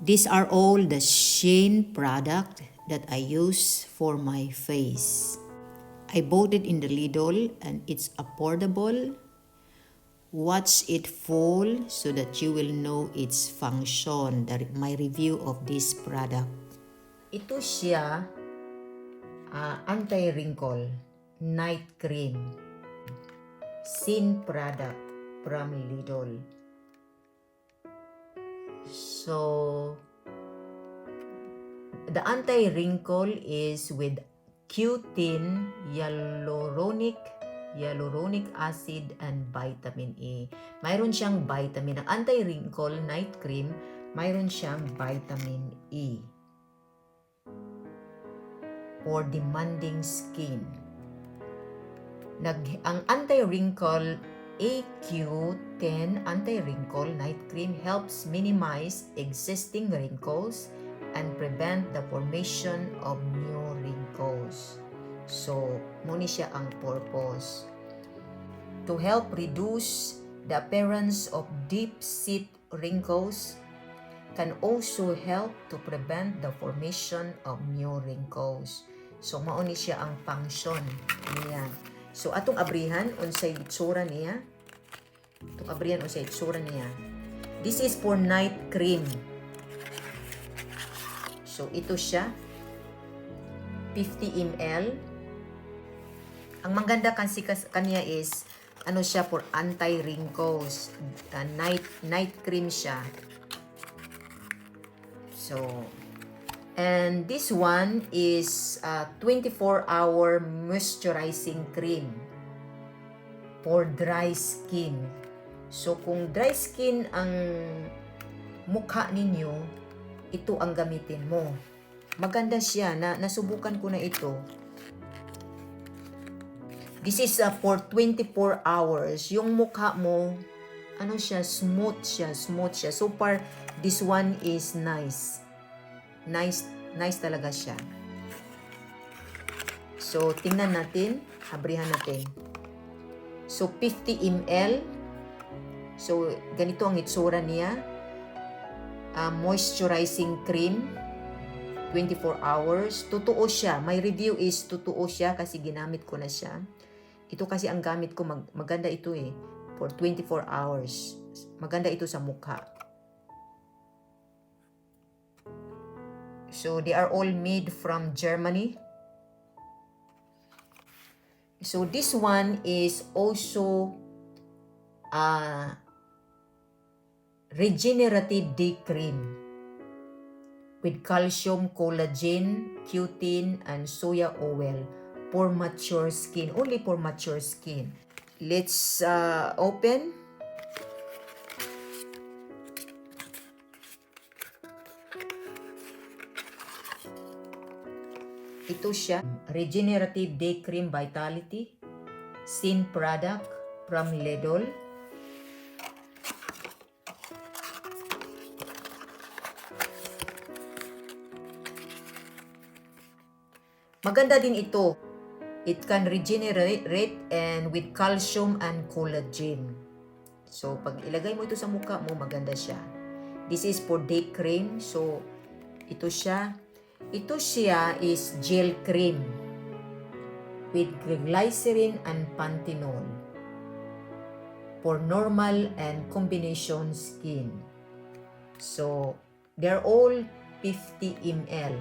These are all the Cien product that I use for my face. I bought it in the Lidl and it's affordable. Watch it full so that you will know its function, my review of this product. Ito siya, Anti-Wrinkle Night Cream. Cien product from Lidl. So, the anti-wrinkle is with Q10, hyaluronic acid, and vitamin E. Mayroon siyang vitamin. Ang anti-wrinkle night cream, mayroon siyang vitamin E for demanding skin. Ang anti-wrinkle AQ10 Anti-Wrinkle Night Cream helps minimize existing wrinkles and prevent the formation of new wrinkles. So, muna siya ang purpose. To help reduce the appearance of deep-set wrinkles, can also help to prevent the formation of new wrinkles. So, mauni siya ang function niya. So, atong abrihan, unsay itsura niya. This is for night cream. So, ito siya. 50 ml. Ang maganda kasi kanya is, ano siya, for anti-wrinkles. Night cream siya. So, and this one is 24-hour moisturizing cream for dry skin. So, kung dry skin ang mukha ninyo, ito ang gamitin mo. Maganda siya. Nasubukan ko na ito. This is for 24 hours. Yung mukha mo, ano siya, smooth siya. So far, this one is nice. Nice talaga siya. So, tingnan natin. Abrihan natin. So, 50 ml. So, ganito ang itsura niya. Moisturizing cream. 24 hours. Totoo siya. My review is totoo siya kasi ginamit ko na siya. Ito kasi ang gamit ko. Maganda ito eh. For 24 hours. Maganda ito sa mukha. So, they are all made from Germany. So, this one is also Regenerative Day Cream with calcium, collagen, Q10, and soya oil for mature skin. Only for mature skin. Let's open. Ito siya, Regenerative Day Cream Vitality, Cien product from Lidl. Maganda din ito. It can regenerate and with calcium and collagen. So, pag ilagay mo ito sa mukha mo, maganda siya. This is for day cream. So, ito siya. Ito siya is gel cream with glycerin and panthenol for normal and combination skin. So, they're all 50 ml.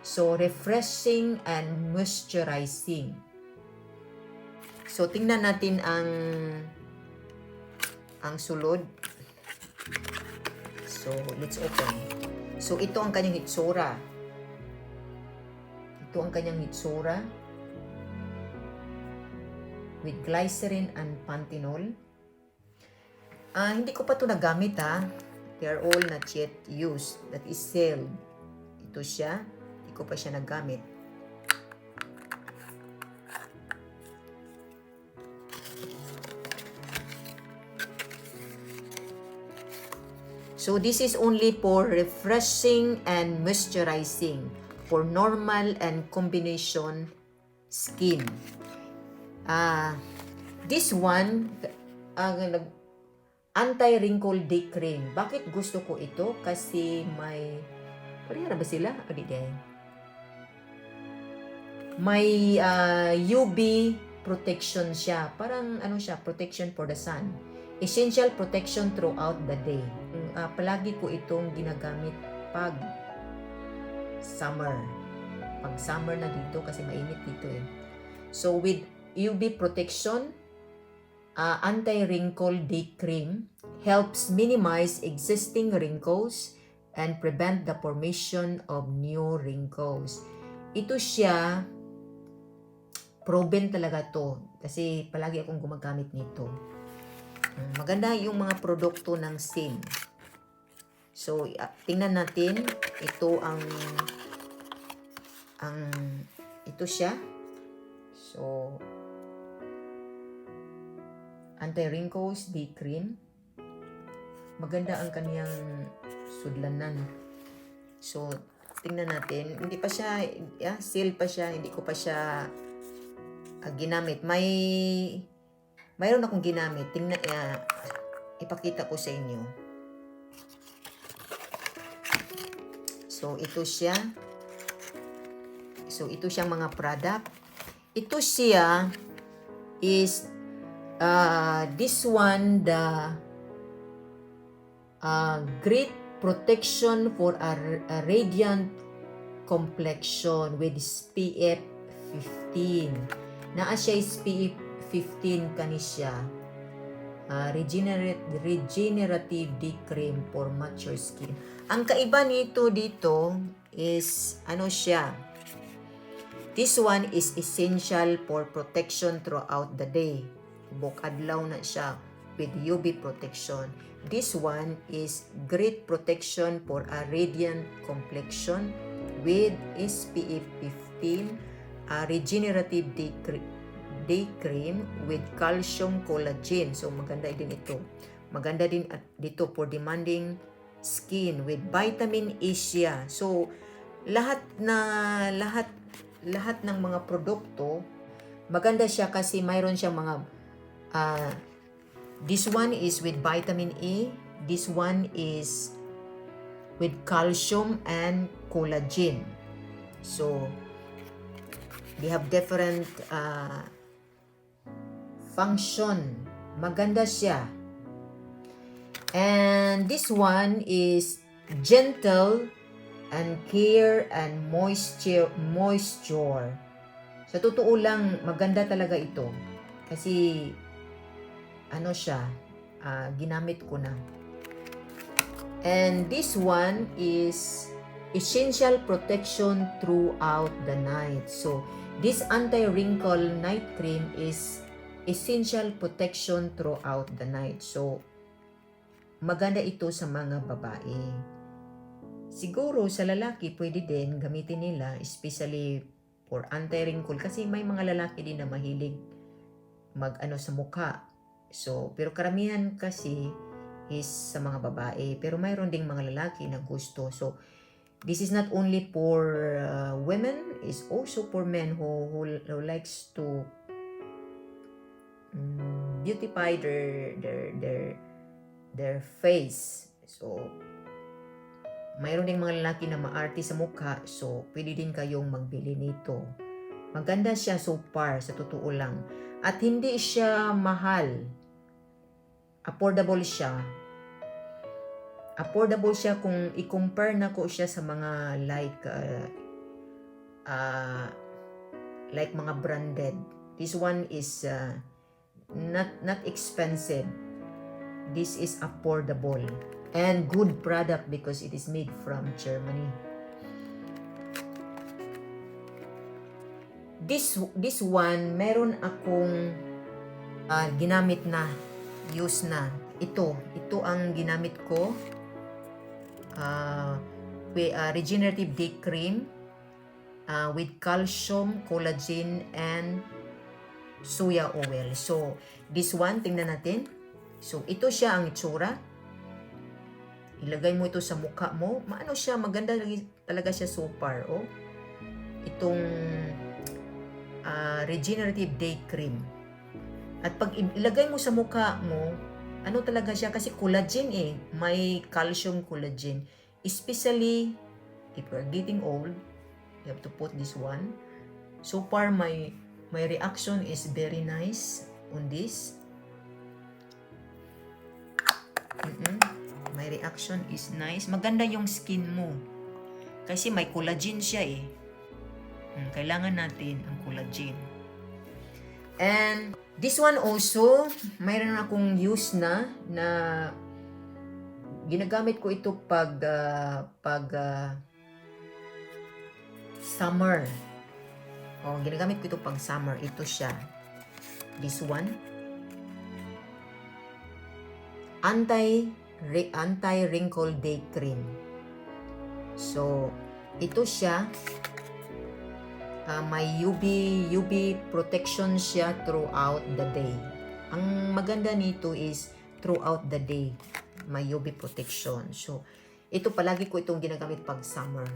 So, refreshing and moisturizing. So, tingnan natin ang sulod. So, let's open. So, ito ang kanyang itsura. Ito ang kanyang itsura with glycerin and panthenol. Hindi ko pa ito nagamit ha. They are all not yet used. That is sold. Ito siya. Hindi ko pa siya nagamit. So this is only for refreshing and moisturizing. For normal and combination skin. This one, Anti-Wrinkle Day Cream. Bakit gusto ko ito? Kasi may... Pareha na ba sila? O di din. May UV protection siya. Parang ano siya, protection for the sun. Essential protection throughout the day. Palagi ko itong ginagamit pag summer. Pag summer na dito kasi mainit dito eh. So with UV protection, Anti-Wrinkle Day Cream helps minimize existing wrinkles and prevent the formation of new wrinkles. Ito siya, proven talaga to kasi palagi akong gumagamit nito. Maganda yung mga produkto ng Cien. So, tingnan natin. Ito ito siya. So, Anti-Wrinkles Day Cream. Maganda ang kaniyang sudlanan. So, tingnan natin. Hindi pa siya, seal pa siya. Hindi ko pa siya ginamit. Mayroon akong ginamit. Tingnan, ipakita ko sa inyo. So, ito siya. So, ito siyang mga product. Ito siya is this one, the great protection for a radiant complexion with SPF 15. Naa siya SPF 15 kani siya. Regenerative Day Cream for mature skin. Ang kaiba nito dito is ano siya. This one is essential for protection throughout the day. Bukadlaw na siya with UV protection. This one is great protection for a radiant complexion with SPF 15, a regenerative day cream with calcium collagen. So maganda din ito. Maganda din dito for demanding skin with vitamin E siya. So lahat ng mga produkto maganda siya kasi mayroon siyang mga this one is with vitamin E, this one is with calcium and collagen. So they have different function. Maganda siya. And this one is gentle and care and moisture. Sa totoo lang, maganda talaga ito. Kasi ano siya, ginamit ko na. And this one is essential protection throughout the night. So, this anti-wrinkle night cream is essential protection throughout the night. So, maganda ito sa mga babae. Siguro sa lalaki, pwede din gamitin nila, especially for anti-wrinkle. Kasi may mga lalaki din na mahilig mag-ano sa mukha. So, pero karamihan kasi is sa mga babae. Pero mayroon ding mga lalaki na gusto. So, this is not only for women, it's also for men who likes to beautify their face. So, mayroon ding mga lalaki na maarte sa mukha. So, pwede din kayong magbili nito. Maganda siya so far, sa totoo lang. At hindi siya mahal. Affordable siya. Affordable siya kung i-compare na ko siya sa mga like mga branded. This one is not expensive. This is affordable and good product because it is made from Germany. This one, meron akong ginamit na, use na. Ito ang ginamit ko. Regenerative Day Cream with calcium, collagen, and soya oil. So, this one, tingnan natin. So, ito siya ang itsura. Ilagay mo ito sa mukha mo. Maano siya, maganda talaga siya so far. Oh. Itong Regenerative Day Cream. At pag ilagay mo sa mukha mo, ano talaga siya kasi collagen eh. May calcium collagen. Especially if you're getting old, you have to put this one. So far my reaction is very nice on this. My reaction is nice. Maganda yung skin mo. Kasi may collagen siya eh. Kailangan natin ang collagen. And this one also, mayroon akong use na ginagamit ko ito pag summer. Ginagamit ko ito pag summer. Ito siya. This one. Anti-Wrinkle Day Cream. So, ito siya. May UV protection siya throughout the day. Ang maganda nito is throughout the day. May UV protection. So, ito palagi ko itong ginagamit pag summer.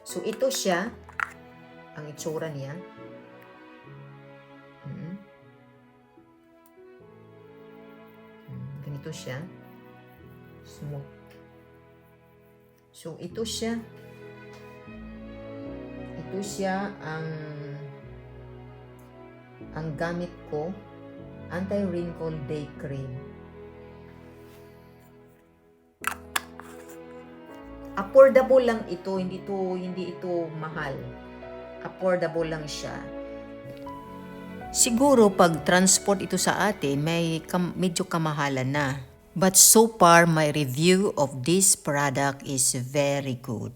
So, ito siya. Ang itsura niya. Ganito siya. Smooth. So, ito siya. Ito siya ang gamit ko. Anti-Wrinkle Day Cream. Affordable lang ito. Hindi ito mahal. Affordable lang siya. Siguro pag transport ito sa atin, medyo kamahalan na. But so far, my review of this product is very good.